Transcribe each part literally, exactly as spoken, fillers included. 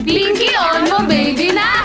Pinky on mo, baby, na!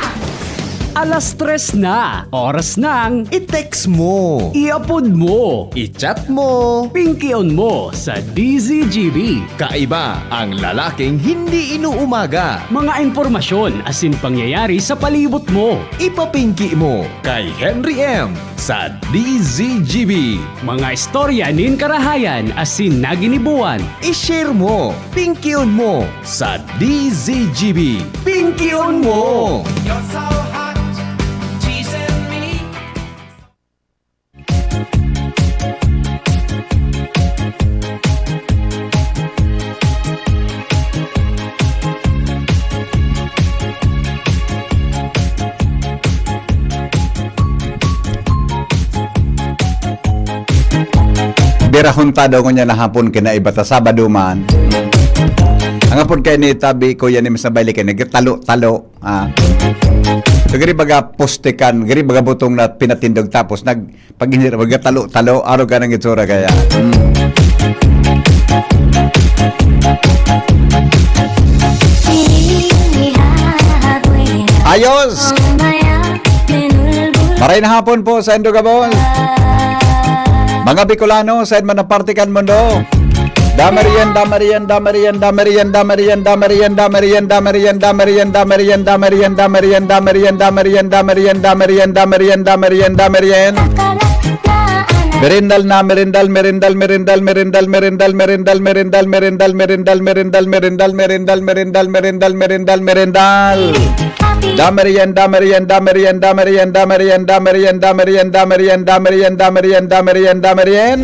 Alas tres na. Oras nang i-text mo, i-upload mo, i-chat mo, Pinky on mo sa D Z G B. Kaiba ang lalaking hindi inuumaga. Mga impormasyon asin pangyayari sa palibot mo. Ipapinki mo kay Henry M sa D Z G B. Mga istorya nin karahayan asin naginibuan. I-share mo, Pinky on mo sa D Z G B. Pinky on mo! You're so hot, teasing me. Birahon ta daw ngunyan na hapon, kinaiba ta Sabado man. Ang hapon kay ni tabi ko yan, mas nabayli kay nagtalo-talo. Ah. So, giri baga poste kan, giri baga butong na pinatindog tapos nag, pag hindi, baga talo-talo, aro ka ng itsura kaya. Hmm. Ayos! Maray na hapon po sa Indo Gabos. Mga Bicolano, sa man na parte kan mundo. Damarian, damarian, damarian, damarian, damarian, damarian, damarian, damarian, damarian, damarian, damarian, damarian, damarian, damarian, damarian, damarian, damarian, damarian. Merindal na, merindal, merindal, merindal, merindal, merindal, merindal, merindal, merindal, merindal, merindal, merindal, merindal, merindal, merindal, merindal, merindal. Damarian, damarian, damarian, damarian, damarian, damarian, damarian, damarian, damarian, damarian, damarian.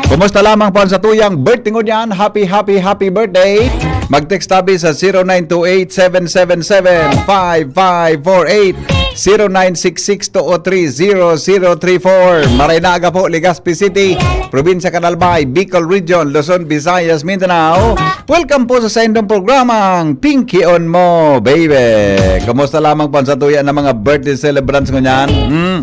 Kumusta lamang po ang satuyang birthday ngunyan? Happy, happy, happy birthday. Mag-text tabi sa zero nine two eight, seven seven seven, five five four eight, zero nine six six two oh three, zero zero three four. Maray na aga po, Legazpi City, Probinsya kan Albay, Bicol Region, Luzon, Visayas, Mindanao. Welcome po sa saindong programang Pinky on Mo, Baby. Kumusta lamang po ang satuya na mga birthday celebrants ngunyan? Hmm?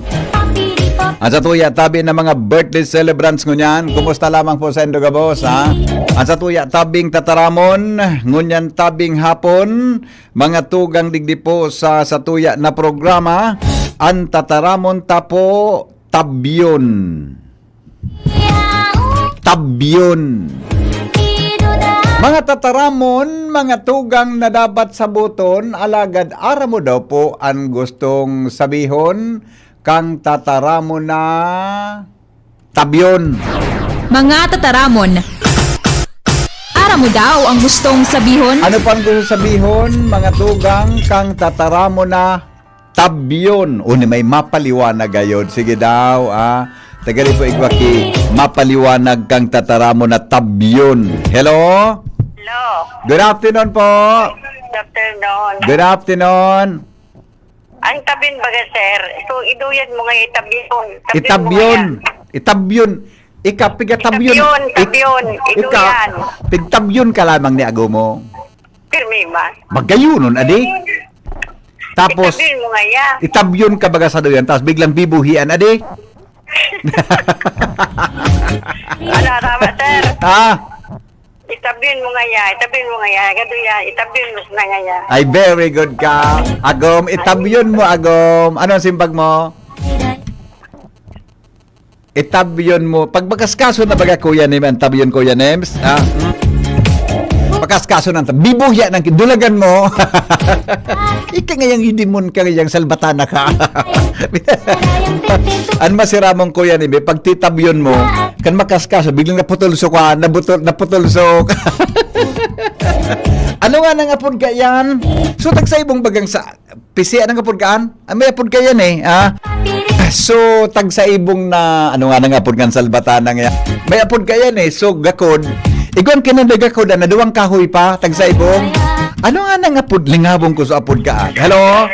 Ang satuya tabi na mga birthday celebrants ngunyan, kumusta lamang po saindo gabos, ha? Ang satuya tabing tataramon, ngunyan tabing hapon, mga tugang digdi po sa satuya na programa, ang tataramon ta po, tabyon. Tabyon. Mga tataramon, mga tugang na dapat saboton, alagad aram mo daw po an gustong sabihon kan tataramon na tabyon. Mga tataramon. Aram mo daw ang gustong sabihon? Ano pang gusto sabihon, mga tugang, kang tataramon na tabyon? O ni may mapaliwanag gayod. Sige daw, ah. Taga rin po igwa ki mapaliwanag kang tataramon na tabyon. Hello? Hello. Good afternoon po. Good afternoon. Good afternoon. Ang tabyon baga, sir. So, iduyan mo nga, itabyon. Tabyon mo Itabyon. nga. Itabyon. Ika, pigatabyon. Itabyon, Ik-, tabyon. ika, Iduyan. Pigtabyon ka lamang ni ago mo. Pirmi ba? Magayunon, adi? Tapos, Itabyon mo nga, ya. itabyon ka baga sa duyan, tapos biglang bibuhian, adi? Ano, tama, sir? Ah? Itabyon mo nga ya, itabyon mo nga ya, gado ya, itabyon mo na nga ya. Ay, very good ka. Agom, itabyon mo, agom. Ano ang simbag mo? Itabyon mo. Pag makaskaso na baga, Kuya Nem, ang tabyon, Kuya Nems, ha? Pakaskaso ng tab-, bibuhya ng dulagan mo. Ika ngayang idimon ka, ngayang salbatana ka. An masiramong, Kuya Nem, pag titabyon mo, kan makaskaso, biglang naputol so ka, nabutol, naputol so Ano nga nang apod ka yan? So, tagsaibong bagang sa, pisi, anong apod ka an? Ah, may apod ka yan eh, ha? So, tagsaibong na, ano nga nang apod kan salbatan na nga? May apod ka yan eh, so, gakod. Igwan ka na gakod, ah, na duwang kahoy pa, tagsaibong. Ano nga nang apod, lingawong ko sa apod ka, ah. Hello?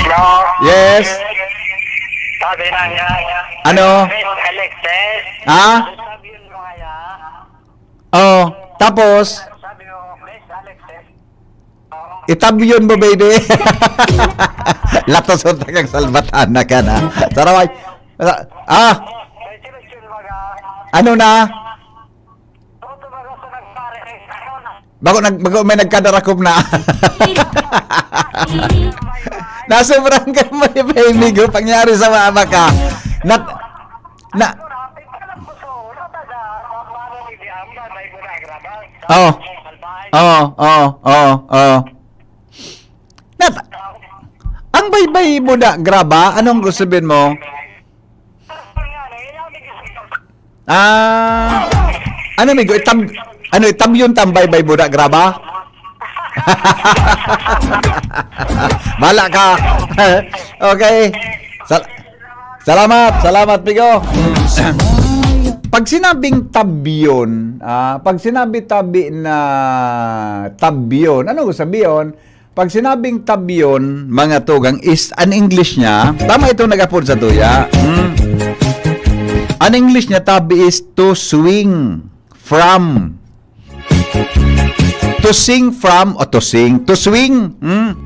Hello? Yes? Sabi na nga. Ano? Alexis. Ha? Sabi yun mo nga yan. Oh, tapos? Sabi ko, "Miss Alex, eh." Oo. Itabyon mo, baby. Latos mo tagang salbatan na ka na. Saraway. Ah, May seleksyon baga. Ano na? Toto baga sa nagpare, eh. Ano na? Bako nag-, bako may nagkadarakom na. Nasobrang ka mo ni Baby Go, pangyari sa mama ka. Nat-, na, oh. Oh, oh, oh, oh. Nat-, ang baybay mo na, graba, anong gusto sabihin mo? Ah, ano, amigo? Itab-, ano, itabyon tambay bay buda, graba? Bala ka. Okay. Sal-, salamat, salamat, Pigo. Pag sinabing tabyon, ah, pag sinabi tabi na tabyon, ano sabiyon? Pag sinabing tabyon, mga tugang, is an English niya, tama itong nag-apod sa tuya. Hmm. An English niya, tabi is to swing from. To sing from, o to sing, to swing. Hmm.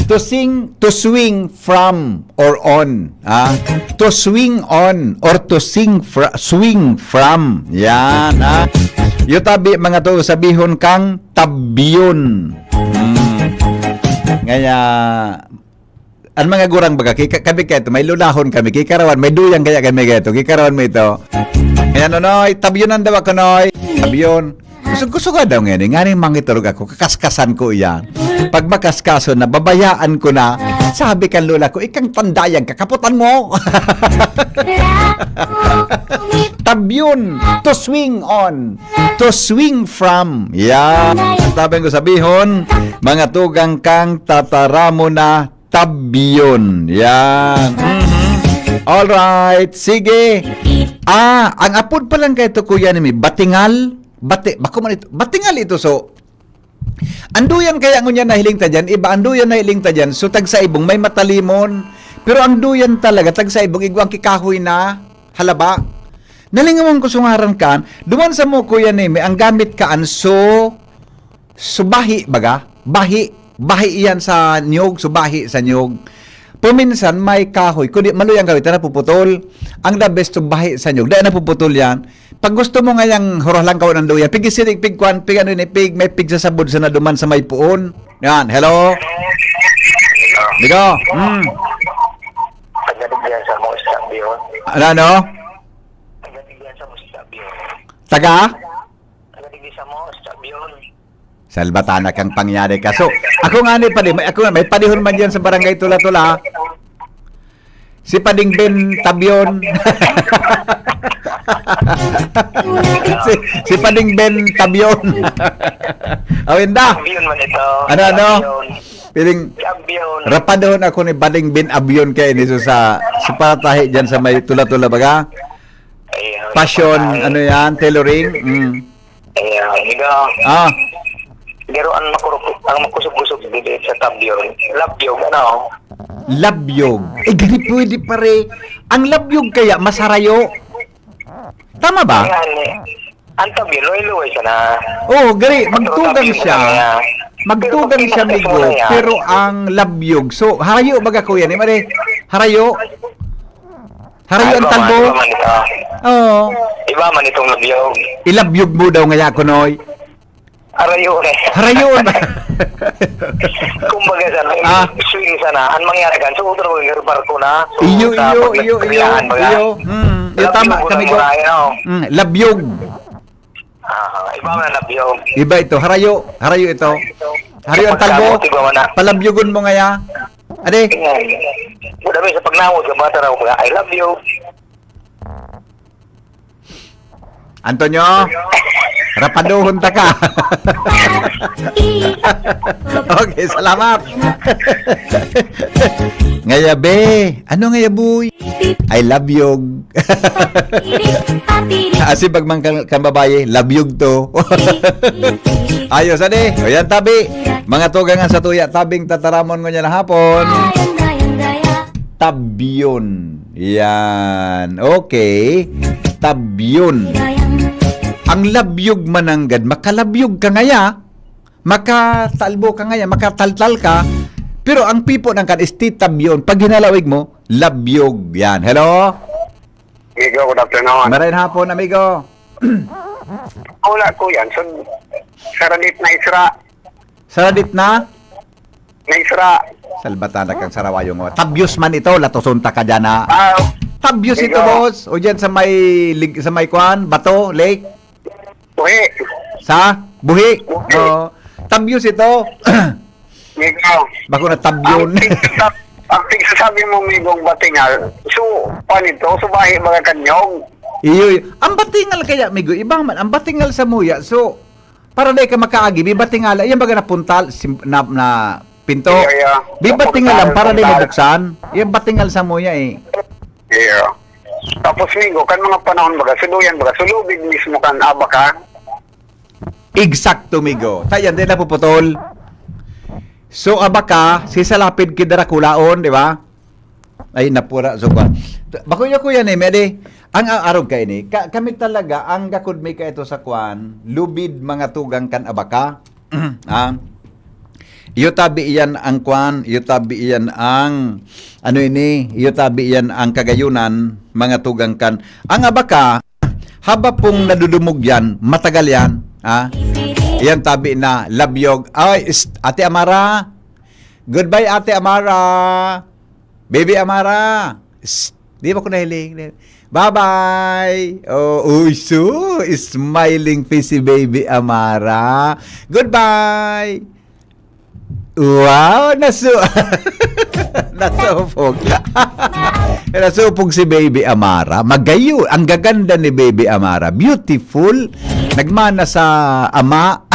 To sing, to swing from or on. Ha? To swing on or to sing fr-, swing from. Yan, ha? Yung tabi, mga to, sabihon kang tabyon. Hmm. Ngaya, an mga gurang baga, ki-, ka-, kami kaito, may lulahon kami, kikarawan, may duyang kaya kami kaito, kikarawan mo ito. Ayan, Nonoy, tabyonan daw ako, Noy. Tabyon. Kusog-kusog ka daw ngayon, eh. Nganing mangiturog ako, kakaskasan ko iyan. Pag makaskaso na, babayaan ko na, sabi kan lola ko, "Ikang tandayag, kakaputan mo." Tabyon, to swing on, to swing from. Yan. Ang tabang ko sabihon, mga tugang kang tataramo na tabyon. Yan. Mhm. Alright. Sige. Ah, ang apod pa lang kay ito, kuya, ni mi, batingal. Bati-, bako man ito. Batingal ito, so, anduyan kaya ngunyan nahiling ta dyan, iba anduyan nahiling ta dyan, so tagsaibong may matalimon, pero ang duyan talaga, tagsaibong igwang kikahoy na halaba. Nalingawan ko sungaran kan, duman sa mo, Kuya Neme, ang gamit kaan, so, so bahi, baga? Bahi, bahi iyan sa niyog, so bahi sa niyog. Paminsan may kahoy, kundi maluyang kahoy, ta napuputol. Ang the best to bahi sa niyog, dahil napuputol yan. Pag gusto mo ngayang hurahlang kawan ang luya, pig isirig, pig kwan, pig ano ini, pig, may pig sa sabod sa naduman sa may puon. Yan, hello? Migo? Hmm. Pagdating diyan sa mga istabyon. Ano, ano? Pagdating diyan sa mga istabyon. Taga? Pagdating diyan sa mga istabyon. Salbatana kang pangyari ka. So, ako nga ni padi, may, ako, may padihon man diyan sa barangay Tula-Tula. Si Pading Ben Tabion. Si, si Pading Ben Tabion. Awin da. Tabion man ito. Ano, ano? Tabion. Piling Tabion. Rapadon ako ni Pading Ben Abion kay ini so sa, sa paratahi diyan sa may Tula-Tula baga. Ayun, Passion, patay. Ano yan? Tailoring? Mm. Ayan, ikaw. Ah. Pero ang makuruk-, ang makusog-kusog dito sa Tabion, labyog, ano? Labyog. Eh, gani pwede, pare. Ang labyog kaya, mas harayo. Tama ba? Ayan, eh. Ang Tabion, luway-luway siya na. Oo, gani. Pero Magtugang Tabion siya. Talaga. Magtugang Pero siya, pag migo. Muna yan. Pero ang labyog. So, harayo baga, kuya, ni Mare? Harayo? Harayo Ay, ang iba man, talbo? Iba man ito. Oo. Iba man itong labyog. Ilabyog mo daw ngaya, kunoy. Harayo na. Harayo na. Kumbaga, sir, Ah. swing sana. Ang mangyari kan, so, utro ko yung barko na. So, Iyo, sa iyo, pag iyo, iyo, nagkayaan, baga, iyo. Hmm, iyo, tama, labyog kami na ko. Muna, yun, oh. Hmm, labyog. Ah, iba man ang labyog. Iba ito. Harayo. Harayo ito. Harayo ang Kapag talbo. Kamot, iba man na. Palabyogon mo ngaya. Ade. Ayan. Wala mo sa pagnawag, sa bata raw, mga, "I love you." Antonio, rapaduhon ta ka. Okay, salamat. Ngaya, be. Ano ngaya, boy? I love you. Asi pag man kan, kan babae, love you to. Ayos, ade. O yan, tabi. Mga tugangan sa tuya, tabing tataramon ngunyan na hapon. Tabyon. Yan. Okay. Tabyon. Ang labyog mananggad, makalabyog ka ngaya, makatalbo ka ngaya, makataltal ka, pero ang pipo nang kan is titabyon. Pag hinalawig mo, labyog. Yan. Hello? Amigo, good afternoon. Maray na hapon, amigo. Wala ko yan. So, saradit na isra. Saradit na? Na isra. Salbatan na kang sarawayong. Tabyos man ito, latoson ta ka dyan, ha? Ah, Tabyos ito, Ikaw. boss. O dyan sa may, lig- sa may kwan, Bato, Lake. Uy, Sa? Buhi. Buhi. Oo. Tabyos ito. Migo. Bako na Ang tabyon. pigsasab- ang pigsasabi mo, Migong Batingal, so, panito, subahi mga kanyog. Iyo, iyo. Ang batingal kaya, migo, iba man. Ang batingal sa muya, so, para di ka makaagi, may batingala. Yan baga napuntal, sim- na, na pinto. Iyo, iyo. May batingal lang, Napuntal, para di puntal. mabuksan. Yung batingal sa muya eh. Iyo. Tapos, Migo, kan mga panahon baga, suluyan baga, sulubid mismo kan abaka. Eksakto, migo. Tayan, di na puputol. So, abaka, si Salapid ki Darakulaon, di ba? Ay, napura, so, kwan. Bako niya, kuya, ni, medi, ang a- arog ka ini. Ka, kami talaga, ang gakod mi ka ito sa kwan, lubid mga tugang kan abaka. Ah. Iyo tabi iyan ang kwan, iyo tabi iyan ang, ano ini, iyo tabi iyan ang kagayunan, mga tugang kan. Ang abaka, haba pong nadudumog yan, matagal yan. Ha? Iyan tabi na, labyog. Ay, is, Ate Amara. Goodbye, Ate Amara. Baby Amara. Is, di ba ko nahiling? Bye-bye. Oh, uy, so, smiling face si Baby Amara. Goodbye. Wow, nasu... nasupog. Nasupog si Baby Amara. Magayo. Ang gaganda ni Baby Amara. Beautiful. Nagmana sa ama.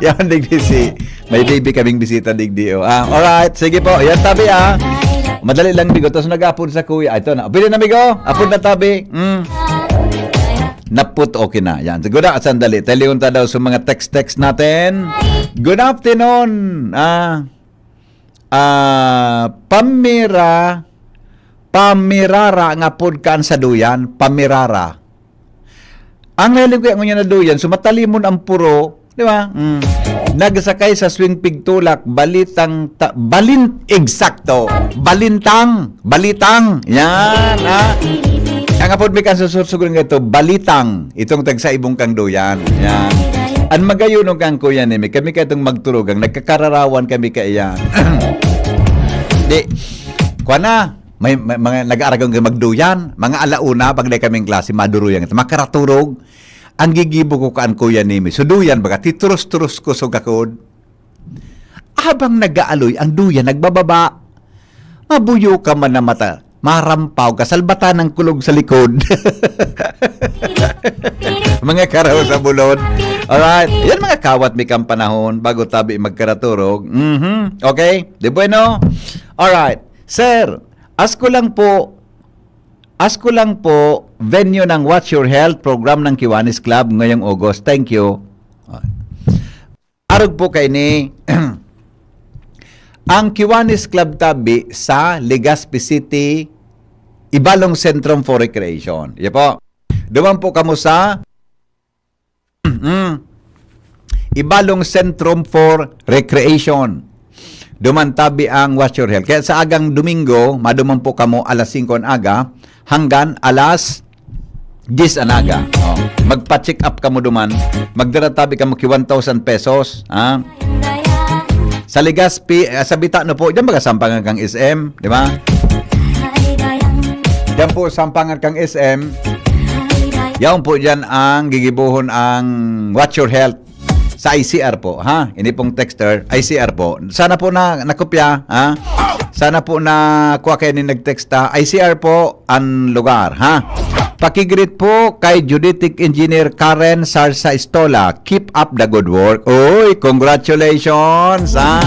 Yan, digdi si... May baby kaming bisita, digdi, oh. Ah, alright. Sige po. Yan, tabi, ah. Madali lang, bigo. Tapos nag-apod sa kuya. Ah, ito na. Pwede na, migo? Apod na, tabi. Mm. Naput, okay na. Yan. Siguro, at sandali. Talion ta daw sa mga text-text natin. Good afternoon. Ah, ah, pamira, pamirara nga pod kaan sa duyan. Pamirara. Ang nahiling ko yan, ngunyan na duyan. So, matalimon ang puro. Di ba? Mm. Nagsakay sa swing pigtulak, balitang, ta, balin, eksakto. Balintang, balitang. Yan, ha? Ang apod mi kan susursugon nga ito, balitang. Itong tagsaibong kang duyan. Yan. An magayon kang kuya ni mi, kami ka itong magturugang, nagkakararawan kami ka iyan. Di, kwa na, may, may mga nag-aaragon ka magduyan, mga alauna, pag di kaming klase, maduruyan ito. Makaraturog, ang gigibo ko kaan kuya ni mi. So, duyan, baga, tituros-turos ko so gakod. Habang nag-aaloy, ang duyan nagbababa. Mabuyo ka man na mata. Marampaw ka, salbatan ng kulog sa likod. Mga karaw sa bulod. Alright. Yan mga kawat mi kang panahon bago tabi magkaraturog. Mhm. Okay? De bueno? Alright. Sir, asko lang po, asko lang po, venue ng What's Your Health program ng Kiwanis Club ngayong August. Thank you. Arog po kaini, ang Kiwanis Club tabi sa Legazpi City, Ibalong Centrum for Recreation. Iya po. Duman po kamo sa Mm. Ibalong Centrum for Recreation. Duman tabi ang What's Your Health. Kaya sa agang Domingo, maduman po kamo alas singko an aga hanggang alas diyes an aga. Oh. Magpa-check up kamo duman. Magdara tabi kamo ki one thousand pesos. Ha? Sa Legazpi, eh, sa Bitano po, diyan baga sampangan kang S M, di ba? Diyan po sampangan kang S M. Yaon po diyan ang gigibohon ang What's Your Health sa I C R po, ha? Ini pong texter, I C R po. Sana po na nakopya, ha? Sana po na kuha kayo ni nagteksta. I C R po ang lugar, ha? Pakigreet po kay Geodetic Engineer Karen Sarsa Estola. Keep up the good work. Uy, congratulations, ha?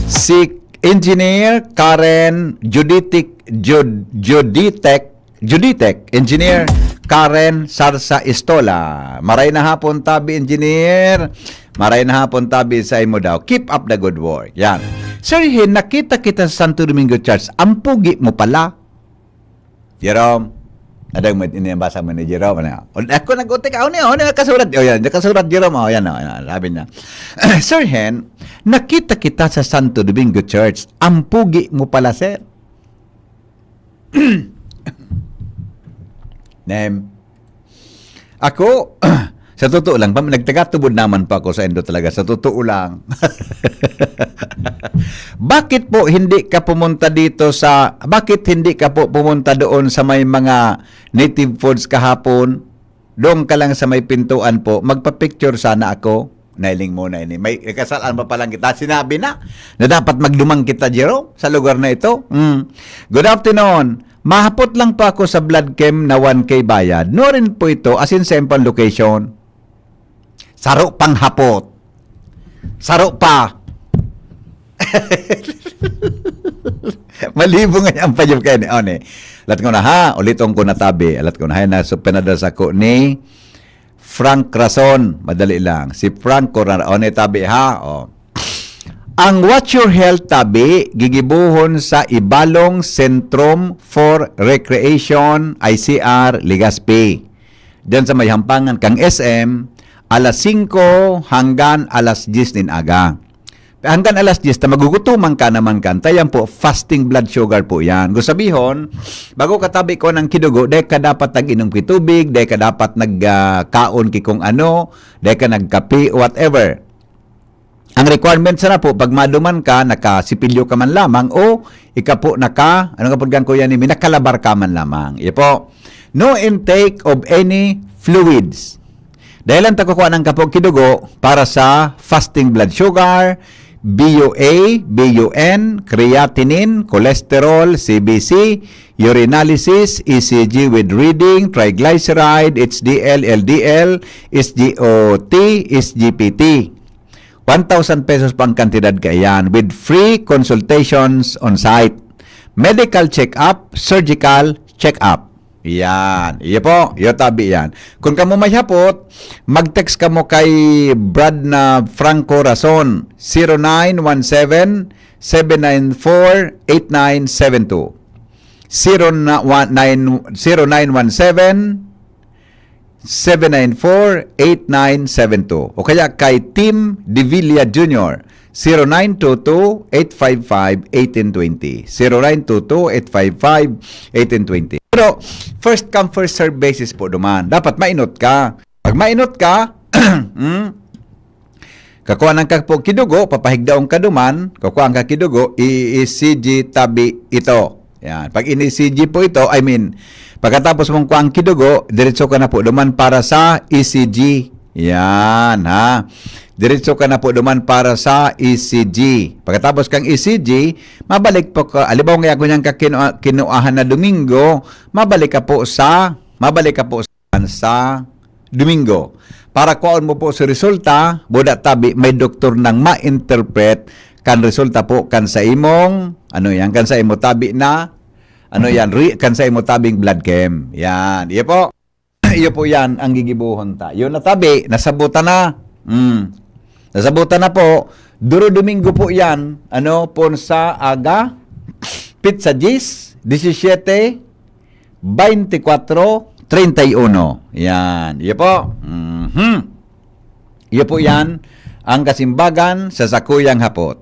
Si Engineer Karen Geodetic, Geod-, Geodetech, Geodetech Engineer Karen Sarsa Estola. Maray na hapon, tabi, Engineer. Maray na hapon, tabi, sa imo daw. Keep up the good work. Yan. Sir Hen, nakita kita sa Santo Domingo Church. Ang pugi mo pala. Jerome. Adang mo, inibasa mo ni Jerome. Ano? O, ako nag-utik. Ako niya, ako niya kasurat. O yan, kasurat, Jerome. O yan, o, yan, sabi niya. Sir Hen, nakita kita sa Santo Domingo Church. Ang pugi mo pala, sir. Name. Ako, Sa totoo lang, pam-, nagtagatubod naman po ako sa indo talaga, sa totoo lang. Bakit po hindi ka pumunta dito sa, bakit hindi ka po pumunta doon sa may mga native foods kahapon? Doon ka lang sa may pintuan po, magpa-picture sana ako. Nailing mo na ini. May kasalan pa palang kita. Sinabi na na dapat magdumang kita, Jerome, sa lugar na ito. Mm. Good afternoon. Mahapot lang po ako sa blood chem na one K bayad. No rin po ito, as in sa imong location. Saro pang hapot. Saro pa. Malibo nga ang payong kayo ni One. Alat ko na ha, uliton ko na tabi. Alat ko na ha, na so pinadala sa ko ni Frank Rason. Madali lang. Si Frank Corazon. One tabi ha. Oh. Ang Watch Your Health tabi, gigibuhon sa Ibalong Centrum for Recreation, I C R, Legazpi. Diyan sa may hampangan kang S M, alas singko hanggang alas dyes nin aga. Hanggang alas dyes ta magugutuman ka naman kan, ta yan po, fasting blood sugar po yan. Gusto sabihon, bago ka tabi ko ng kidugo, dahil ka dapat nag-inom ki tubig, dahil ka dapat nag, ah, kaon ki kung ano, dahil ka nagkape, whatever. Ang requirement sana po, pag maduman ka, nakasipilyo ka man lamang o ika po naka, ano nga po diyan, Kuya Nimi, nakalabar ka man lamang. Iyo po. No intake of any fluids. Dahil lang ta kukuha ng kapog kidugo para sa fasting blood sugar, B U A, B U N, creatinine, cholesterol, C B C, urinalysis, E C G with reading, triglyceride, H D L, L D L, S G O T, S G P T. One thousand pesos pa ang kantidad kaiyan with free consultations on site. Medical check-up, surgical check-up. Yan. Iyo po. Iyo tabi yan. Kung kamo may hapot, mag-text kamo kay Brad na Franco Rason, zero nine one seven, seven nine four, eight nine seven two. Zero na, one, nine, zero nine one seven, seven nine four, eight nine seven two. O kaya kay Tim Devilla Junior, zero nine two two, eight five five, eighteen twenty. Zero nine two two, eight five five, eighteen twenty. Pero first come, first serve basis po duman. Dapat mainot ka. Pag mainot ka, hmm, kakuha ng kapo kidugo, papahigdaon ka duman, kakuha ang kakidugo, i-E C G tabi ito. Yan. Pag ini-E C G po ito, I mean, pagkatapos mong kuha ang kidugo, diretso ka na po duman para sa E C G. Yan, ha? Diretso ka na po duman para sa E C G. Pagkatapos kang E C G, mabalik po ka, alibaw nga ako niyang kakinu-, kinuahan na Domingo, mabalik ka po sa, mabalik ka po sa sa Domingo. Para kwaon mo po si resulta, buda tabi, may doktor nang ma-interpret kan resulta po kan sa imong, ano yan, kan sa imo tabi na, ano yan, re, kan sa imo tabing blood chem. Yan, iyo po. Iyo po yan ang gigibuhon ta. Yun na tabi, nasabutan na. Mm. Nasabutan na po. Duro Domingo po yan. Ano, pon sa aga, pizza diyes, disisyete, twenty-four, treinta y uno. Yan. Iyo po. Mhm. Iyo po yan ang kasimbagan sa sakuyang hapot.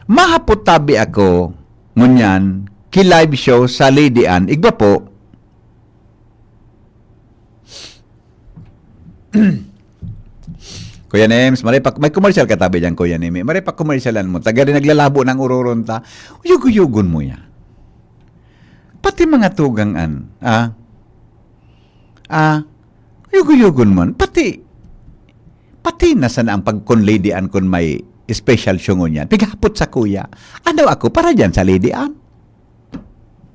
Mahapot tabi ako, ngunyan, ki live show sa Lady Ann. Igwa po. Kuya Nems, maray pa, may commercial ka tabi diyan, Kuya Nemi. Maray pa commercialan mo. Taga rin naglalabo ng uroron ta. Uyog-uyogon mo yan. Pati mga tugang an, ah, ah, uyog-uyogon mo. Pati, pati na sana ang pagkon Lady Ann kun may special show ngunyan. Pighapot sa kuya. Ano ako para diyan sa Lady Ann?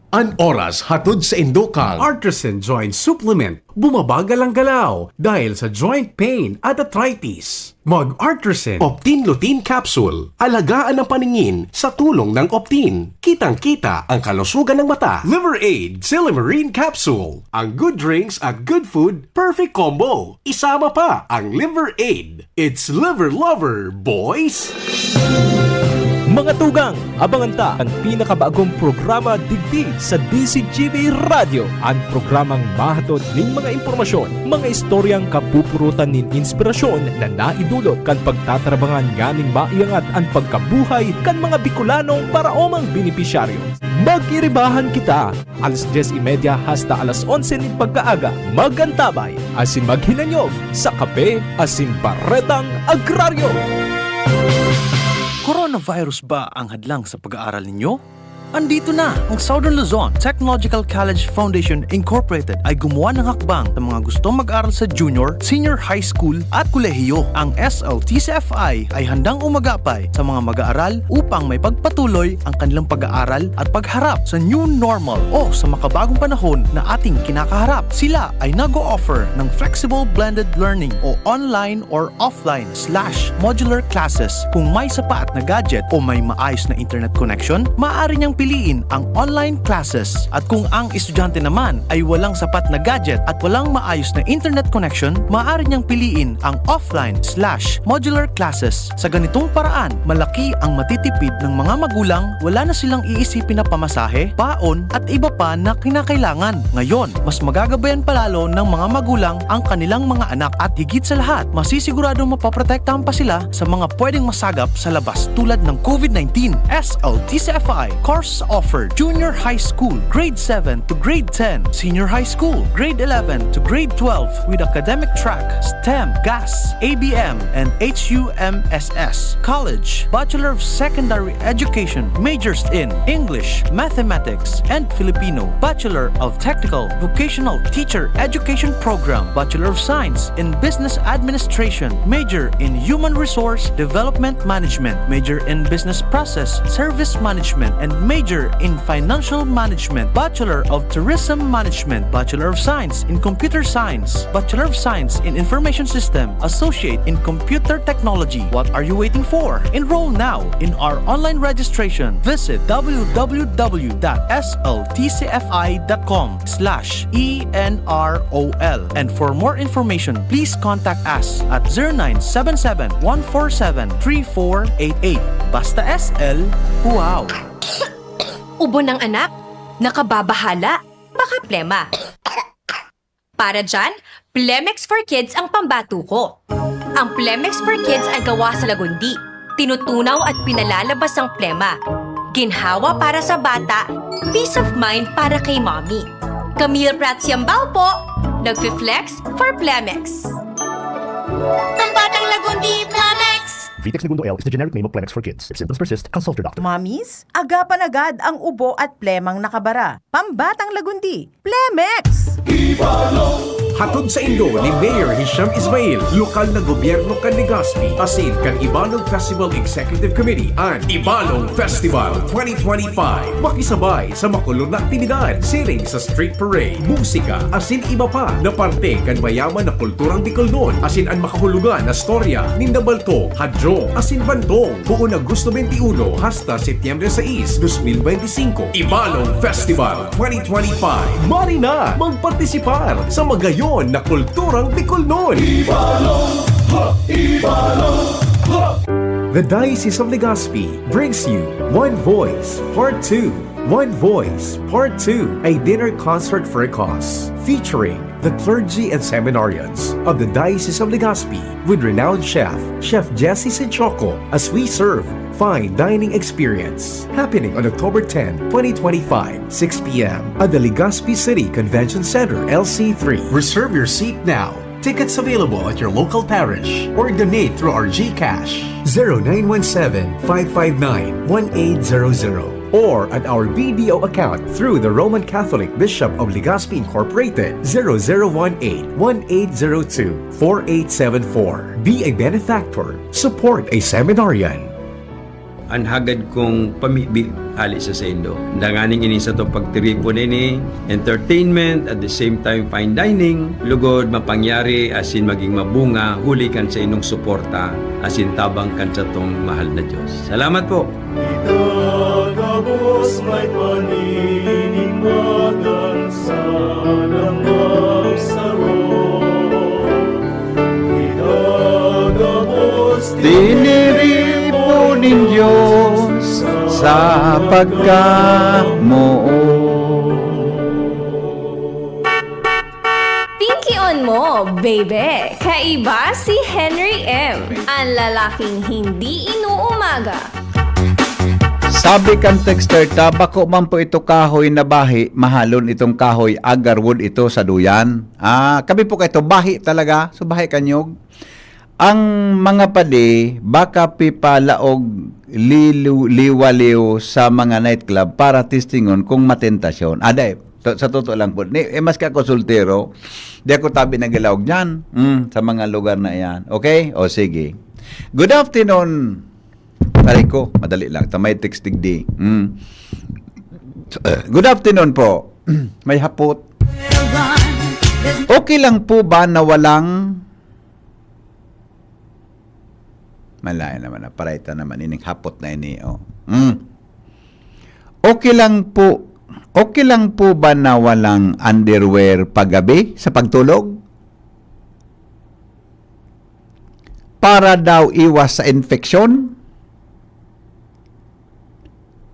An oras hatod sa indo kang Artisan Joint Supplement. Bumabagal ang galaw dahil sa joint pain at arthritis. Mag Artisan Optin Lutein Capsule. Alagaan ang paningin sa tulong ng Optin. Kitang-kita ang kalusugan ng mata. Liver Aid Silymarin Capsule. Ang good drinks at good food, perfect combo. Isama pa ang Liver Aid. It's Liver Lover, boys! Mga tugang, abangan ta an pinakabagong programa digdi sa D C G B Radyo, an programang mahatod nin mga impormasyon, mga istoryang kapupurutan nin inspirasyon na naidulot kan pagtatrabangan nganing maiangat an pagkabuhay kan mga Bicolanong paraomang benepisyaryo. Magiribahan kita, alas dyes y media hasta alas onse nin pagkaaga. Magantabay asin maghinanyog sa Kape asin Baretang Agraryo. Coronavirus ba ang hadlang sa pag-aaral ninyo? Andito na! Ang Southern Luzon Technological College Foundation Incorporated ay gumawa ng hakbang sa mga gustong mag-aral sa junior, senior high school at kolehiyo. Ang S L T C F I ay handang umagapay sa mga mag-aaral upang maipagpatuloy ang kanilang pag-aaral at pagharap sa new normal o sa makabagong panahon na ating kinakaharap. Sila ay nag-o-offer ng flexible blended learning o online or offline slash modular classes. Kung may sapat na gadget o may maayos na internet connection, maaari niyang piliin ang online classes. At kung ang estudyante naman ay walang sapat na gadget at walang maayos na internet connection, maaari niyang piliin ang offline slash modular classes. Sa ganitong paraan, malaki ang matitipid ng mga magulang, wala na silang iisipin na pamasahe, baon, at iba pa na kinakailangan. Ngayon, mas magagabayan pa lalo ng mga magulang ang kanilang mga anak at higit sa lahat, masisiguradong mapoprotektahan pa sila sa mga pwedeng masagap sa labas tulad ng COVID nineteen. S L T C F I course offered: Junior High School, Grade seven to Grade ten, Senior High School, Grade eleven to Grade twelve, with academic track STEM, GAS, A B M, and H U M S S. College, Bachelor of Secondary Education, majors in English, Mathematics, and Filipino, Bachelor of Technical Vocational Teacher Education Program, Bachelor of Science in Business Administration, major in Human Resource Development Management, major in Business Process Service Management, and major in Financial Management, Bachelor of Tourism Management, Bachelor of Science in Computer Science, Bachelor of Science in Information System, Associate in Computer Technology. What are you waiting for? Enroll now in our online registration. Visit W W W dot S L T C F I dot com slash E N R O L. And for more information, please contact us at zero nine seven seven, one four seven, three four eight eight. Basta S L, wow! Ubo ng anak? Nakababahala? Baka plema. Para dyan, Plemex for Kids ang pambatuko. Ang Plemex for Kids ay gawa sa lagundi, tinutunaw at pinalalabas ang plema. Ginhawa para sa bata, peace of mind para kay mommy. Camille Prats Yambao po, nagfi-flex for Plemex. Pambatang Lagundi, Plemex! Vitex Negundo L is the generic name of Plemex for Kids. If symptoms persist, consult your doctor. Mommies, agapan agad ang ubo at plemang nakabara. Pambatang Lagundi, Plemex! Hatod saindo ni Mayor Hisham Ismail, lokal na gobyerno kan Legazpi, asin kan Ibalog Festival Executive Committee, an Ibalog Festival twenty twenty-five. Makisabay sa makulog na aktibidad, siring sa street parade, musika, asin iba pa na parte kan mayaman na kulturang Bicolnon, asin an makahulugan na storya ninda Balto, Hadjo, asin Bantong, poon Agosto twenty-one hasta Setyembre sais, dos mil benti singko. Ibalog Festival twenty twenty-five. Mari na magpartisipar sa magayon na kulturang Bicolnon! Ibalog! Ha! Ibalog! Ha! The Diocese of Legazpi brings you One Voice Part two. One Voice Part two, a dinner concert for a cause, featuring the clergy and seminarians of the Diocese of Legazpi with renowned chef, Chef Jesse Sinchoco, as we serve fine dining experience. Happening on October ten, twenty twenty-five, six p m at the Legazpi City Convention Center, L C three. Reserve your seat now. Tickets available at your local parish or donate through our GCash, zero nine one seven, five five nine, one eight zero zero, or at our B D O account through the Roman Catholic Bishop of Legazpi Incorporated, zero zero one eight, one eight zero two, four eight seven four. Be a benefactor. Support a seminarian. An hagad kong pamibi hale sa saindo. Danganing ini satong pagtiripon ini, entertainment, at the same time fine dining, lugod mapangyari asin maging mabunga huli kan saindong suporta asin tabang kan satong mahal na Dios. Salamat po! Kita gabos may paninimbagan sa lamang saro. Kita gabos tiniripo nin Diyos sa pagkamoot. Pinkion mo, baby! Kaiba si Henry M, ang lalaking hindi inuumaga. Sabi kan texter ta, "Bako man po ito kahoy na bahi, mahalon itong kahoy, agarwood ito sa duyan." Ah, kami po kaito, bahi talaga. So, bahi kanyog. Ang mga padi, baka pipalaog lilu-, liwaliw sa mga nightclub para testingon kung matentasyon. Aday, to-, sa totoo lang po. Ni, eh, maski ako soltero, di ako tabi nagilaog dyan. Mm, sa mga lugar na yan. Okay? O, sige. Good afternoon. Aray ko, madali lang. Ta may text digdi. Mm. Good afternoon po. May hapot. Okay lang po ba na walang, malaya naman na, parayta naman ining hapot na ini, oh. Mm. Okay lang po, okay lang po ba na walang underwear paggabi sa pagtulog? Para daw iwas sa infeksyon?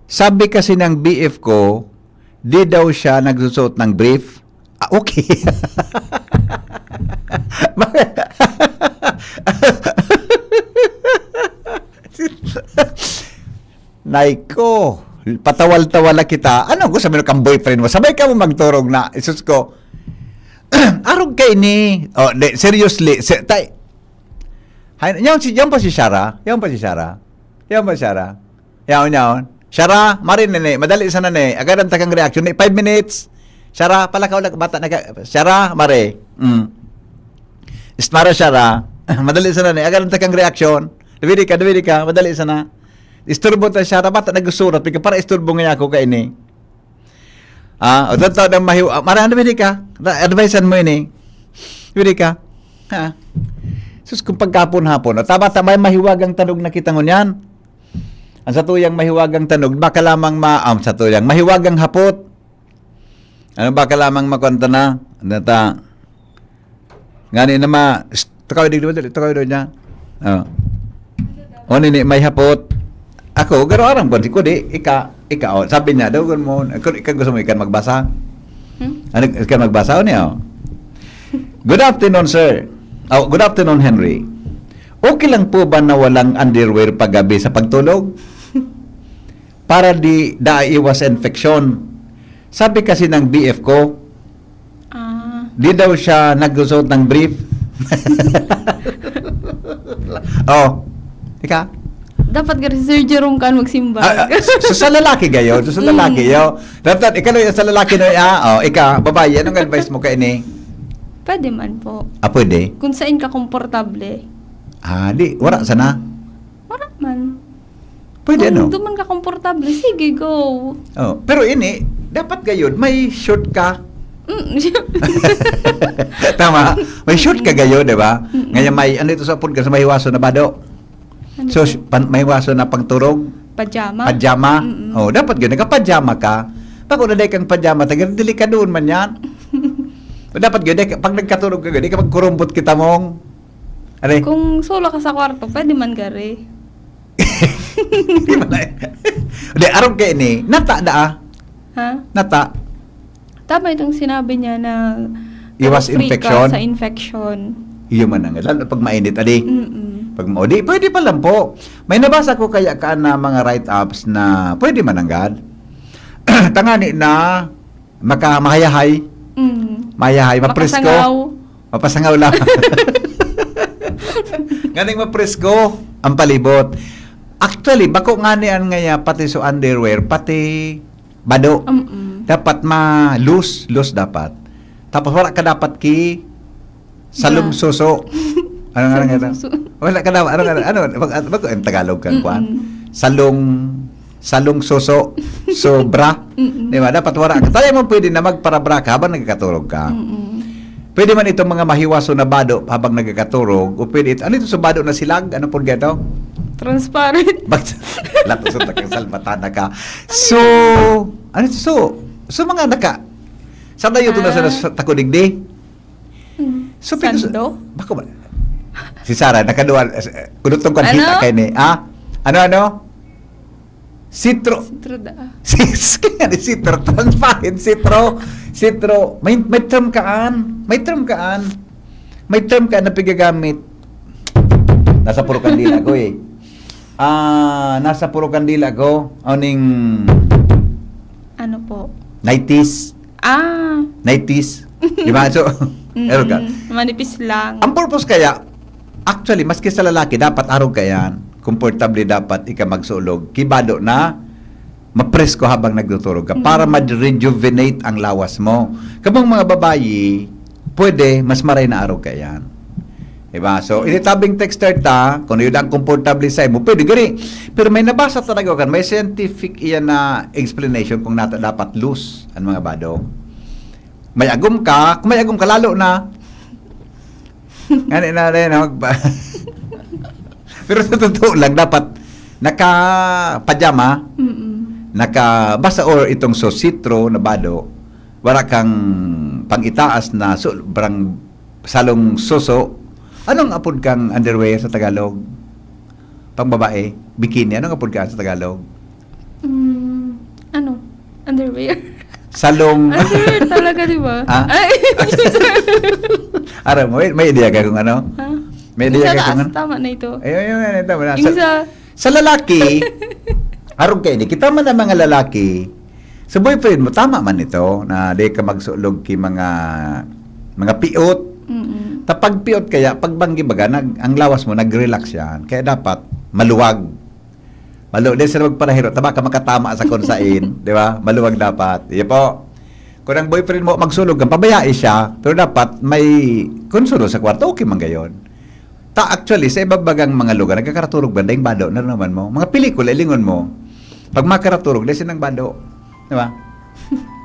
Sabi kasi ng B F ko, di daw siya nagsusuot ng brief. Ah, okay. Nay ko, patawal-tawal na kita. Ano, gusto mo kang boyfriend mo? Sabay ka mo magturog na. Isus ko. Arog kaini. Oh, di, seriously. Se-, tay. Hay, yaon si, yaon pa si Shara. Yaon pa si Shara. Yaon pa si Shara. Yaon, yaon. Shara, mari na ni. Madali sana ni. Agaran ta kang reaction ni. Five minutes. Shara, palakaw lang. Bata na ka. Shara, mari. Mm. Ismara Shara. Madali sana ni. Agaran ta kang reaction. Dawidi ka, dawidi ka. Madali sana. Isturbo ta Shara. Bata nagsusurat. Pika para isturbo nga ako kaini. Ah, o totoo na mahiwa-, ah, maraan na ka. Na-, advisean mo ini. Pwede ka. Ha? Sus, kung pagkapon-hapon, o tama, tama, may mahiwagang tanog na kita ngunyan. Ang satuyang mahiwagang tanog, baka lamang ma-, ah, satuyang mahiwagang hapot. Ano, baka lamang makwanta na? Ano ta? Ngani na ma-, st-, takaw digdi, dali, takaw digdi niya. Oh. O, nini, may hapot. Ako, garo aram ko, di ko di, ika, ika, oh, sabi niya, daw mo, ikaw, ikaw gusto mo, ikan magbasa? Hmm? Ano, ikan magbasa? O niya, oh. Good afternoon, sir. Oh, good afternoon, Henry. Okay lang po ba na walang underwear paggabi sa pagtulog? Para di, da iwas sa infeksyon. Sabi kasi ng B F ko, Ah. Di daw siya nagsusuot ng brief. Oh. Ika? Dapat gari si Sir Jerome kan magsimba. Ah, ah, so, so sa lalaki gayo, so sa Mm. lalaki yo. Dapat ikaw yung sa lalaki no, ah, oh, ika, babae, anong advice mo kaini? Pwede man po. Ah, pwede? Kung saan ka komportable. Ah, di, wala sana. Wala man. Pwede, Kung ano? Duman ka komportable, sige, go. Oh, pero ini, dapat gayud, may short ka. Mm. Tama? May short ka Mm. gayo, di ba? Mm. Ngayon may, ano ito sa podcast, may hiwaso na bado. Ano So, to? sh-, pan-, may hiwaso na pangturog. Pajama? Pajama. Mm-mm. Oh, dapat yun, nagka-pajama ka. Pag wala dahil kang pajama, tagal delikado man yan. Dapat yun, dahil pag nagkaturog ka, di ka magkurumbot kita mong, ano eh? Kung solo ka sa kwarto, pwede man gari. Di ba na? Di, arog kayo ni, nata da ah. Ha? Nata. Tama itong sinabi niya na Iwas free ka infection? sa infection. Iyo man ang, lalo pag mainit, adi. Mm-mm. Pag ma-, o di, pwede pa lang po. May nabasa ko kaya ka na mga write-ups na pwede mananggad. Tangani na maka-, mahayahay. Mm. Mahayahay, mapresko. Makasangaw. Mapasangaw lang. Nganing mapresko ang palibot. Actually, bako nga ni an ngaya pati so underwear, pati bado. Mm-mm. Dapat ma-loose, loose dapat. Tapos wala ka dapat ki salong Bra. suso. Ano nga nga Salong suso. Wala ka dapat, ano nga, ano, bag-, bag-, ang Tagalog kan Mm-mm. kwan? Salong, salong suso, sobra. Mm-mm. Di ba? Dapat wala ka. Tayo mo pwede na magparabra ka habang nagkakaturog ka. Mm-mm. Pwede man itong mga mahiwaso na bado habang nagkakaturog, o pwede ito, ano ito sa bado na silag? Ano po gito? Transparent. Bag-, lato sa taga-salbatan na ka. So, ano ito? So, so mga naka, sa tayo ito na sa, Ah. sa takudigdi? Hmm. So, pwede sa, Sando? bako ba? Si Sarah, nakaduwa, eh, kudutong ko Ano? hita kay ni, ah? Ano, ano? Sitro. Sitro da. Sis, kaya ni sitro. Transparent sitro. Sitro. May, may term kaan. May term kaan. May term kaan na pigagamit. Nasa puro kandila ko eh. Ah, nasa puro kandila ko. Aning Ano po? nineties. Ah. Nineties. Di ba? So, Mm-mm. Error ka. Manipis lang. Ang purpose kaya, actually, maski sa lalaki, dapat arog ka yan. Komportable dapat ika magsulog. Kibado na mapresko habang nagtuturog ka para Mm. ma-rejuvenate ang lawas mo. Kamong mga babayi, pwede, mas maray na arog ka yan. Diba? So, initabing texter ta, kung yun ang komportable sa imo, pwede gani. Pero may nabasa talaga kan, may scientific iyan na explanation kung nata dapat loose ang mga bado. May agom ka, kung may agom ka, lalo na. Ngani na rin, magba- Pero sa totoo lang, dapat naka-pajama, Mm-mm. naka-basa or itong sositro na bado, wala kang pang-itaas na sobrang salong suso. Anong apod kang underwear sa Tagalog? Pang babae, bikini. Anong apod ka sa Tagalog? Mm, ano? Underwear. Salong. Underwear talaga, di ba? Ah? Ay, Aram mo, may, may idea ka kung ano? Ha? May idea Yung sa ka kung taas, ano? Tama na ito. Ayun, yun, yun, tama na. Yung Sa, sa... sa lalaki, arog kayo, di kita man ang mga lalaki, sa boyfriend mo, tama man ito, na di ka magsulog ki mga, mga piot. Mm-mm. Tapag piot kaya, pagbanggi baga, nag, ang lawas mo, nag-relax yan. Kaya dapat, maluwag. Maluwag, di sila magparahiro. Tama ka, makatama sa kunsain, di ba? Maluwag dapat. Iyo po. Kung ang boyfriend mo, magsulog kang, pabayai siya, pero dapat may konsulo sa kwarto, okay man gayon. Ta, actually, sa ibabagang mga lugar, nagkakaraturog ba, daing bado, nararamdaman mo? Mga pelikula, ilingon mo. Pag makaraturog, dahil silang bado. Di ba?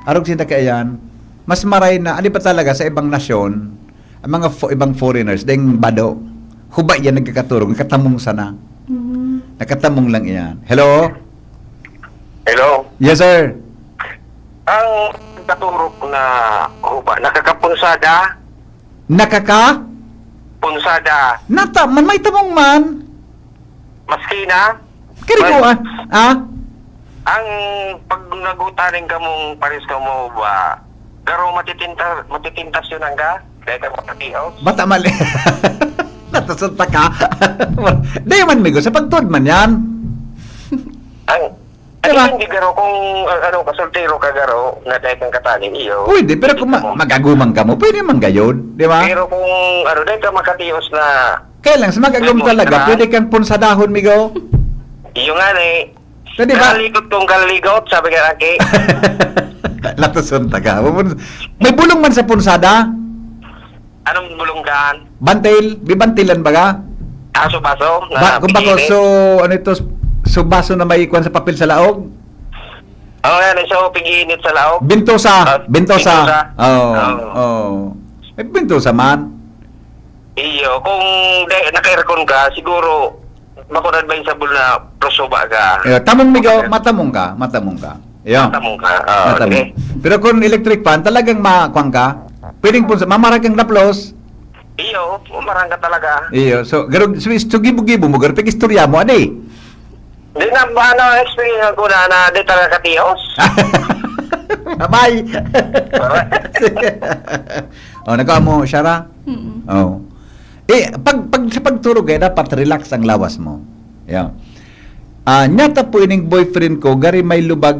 Arog sinda kaya yan. Mas maray na, ano pa talaga, sa ibang nasyon, ang mga fo-, ibang foreigners, daing bado, hubay yan nagkakaturog, nakatamong sana. Mm. Nakatamong lang iyan. Hello? Hello? Yes, sir. Ang katurog na huba, nakakapunsada? Nakaka? Punsada. Nata, man may tamong man. Maski na? Kari ko, ah. Ah? Ang pag nagutaning kamong pares ka mo ba? Garo matitinta, matitintas yun ang ga? Dahil ka makatios? Bata mali. Natasunta ka. Di man, migo. Sa pagtuod man yan. Ang, Diba? ang hindi garo kung, uh, ano, kasoltero ka garo, na dahil kang kataning iyo. Pwede, pero kung ma- Hindi mo. Mag-aguman ka mo, pwede man gayod. Di ba? Pero kung, ano, dahil ka makatios na, Kaya lang, sa mag-agum Pwede mo talaga, itry. Pwede kang punsadahan, migo. Iyo nga eh. Pwede ba? Kaligot kong kaligot, sabi ka laki. Natasunta ka. May bulong man sa punsada. Anong bulong daan? Bantil, bibantilan baga? Aso-baso? Ba, kung bako, so, ano ito, so baso na may ikwan sa papel sa laog? Oo, yan. So, pig-iinit sa laog? Bintosa, Ah, bintosa. bintosa. Oo, Oo. oo. Eh, bintosa man. Iyo, kung de, naka-aircon ka, siguro, bako na advisable na prosuba ka. Eh, tamong migo, Okay. Matamong ka, matamong ka. Iyo. Matamong ka. Ah, Matamong. sige. Pero kung electric fan, talagang makuan ka. Pwedeng punsa, mamarag kang naplos. Iyo, umarang ka talaga. Iyo, so, garog, so, so gibo-gibo mo, garog, istorya mo, adi. Di na ba, ano, experience ko na, na di talaga katios? Bye! Oh, nagkamo, Shara? Mm-mm. Oh. Eh, pag, pag, sa pagturog, eh, dapat relax ang lawas mo. Yeah. Ah, nyata po ining boyfriend ko, gari may lubag.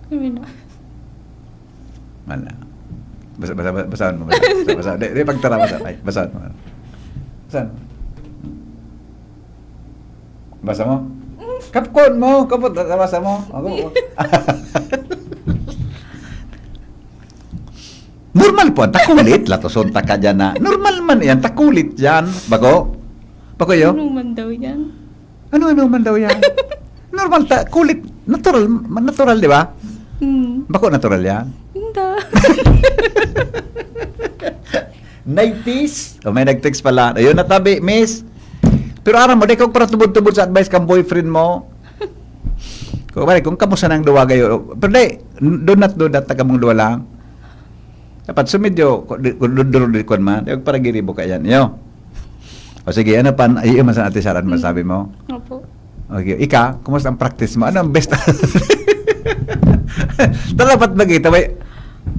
Sabi na. Wala. Basa, basa, basa, basahon mo. Basa, basa, basa. Di, di, pagtara, basa. Ay, basahon mo. Basahon mo. Basa mo? Kapkon mo, kapot, basa mo. Ako, normal po, takulit, latoson ta ka dyan na. Normal man yan, takulit yan. Bako? Bako yun? Ano man daw yan? Ano-ano man daw yan? Normal ta, kulit. Natural, natural, di ba? Hmm. Bako natural yan? Hindi. Nineties? O, may nag-text pala. Ayun na tabi, miss. Pero aram mo, di ka para tubod-tubod sa advice kang boyfriend mo. Kung, pare, kung kamusta nang duwa kayo, pero di, do not do that, taga mong duwa lang. Dapat sumidyo, kung di, kung duduro di kwan man, di, para giribo ka yan. Yo. O sige, ano pa, iyo man sa Ate Sara, ano Hmm. masabi mo? Opo. Okay, ika, kumusta ang practice mo? Ano ang best? Talapat magkita, may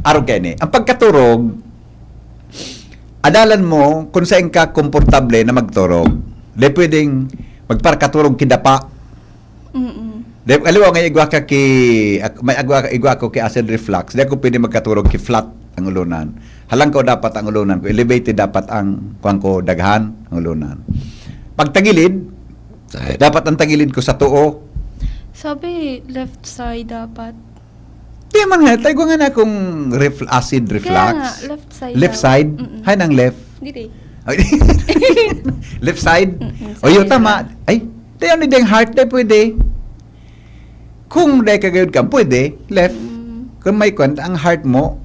arog kayo ni. Ang pagkaturog, Adalan mo kung saan ka komportable na magturog. Di pwedeng magparakaturog ki dapa. Mm-mm. Di, aliwa nga igwa ka ki, ak- may agwa, igwa ako ki acid reflux. Di ako pwede magkaturog ki flat ang ulunan. Halangkaw dapat ang ulunan ko. Elevated dapat ang, kuwan ko, daghan ang ulunan. Pagtagilid, dapat ang tagilid ko sa tuo. Sabi, left side dapat. Di man nga, tayo nga na akong ref, acid reflux. Kaya nga, left side Left daw. side? Mm-mm. Hay nang left. Dito eh. Ay, left side? Mm-mm, O yun, side tama. na. Ay, tayo ni deng heart, di pwede. Kung di ka gayud ka, pwede. Left. Mm. Kung may kwan, ang heart mo,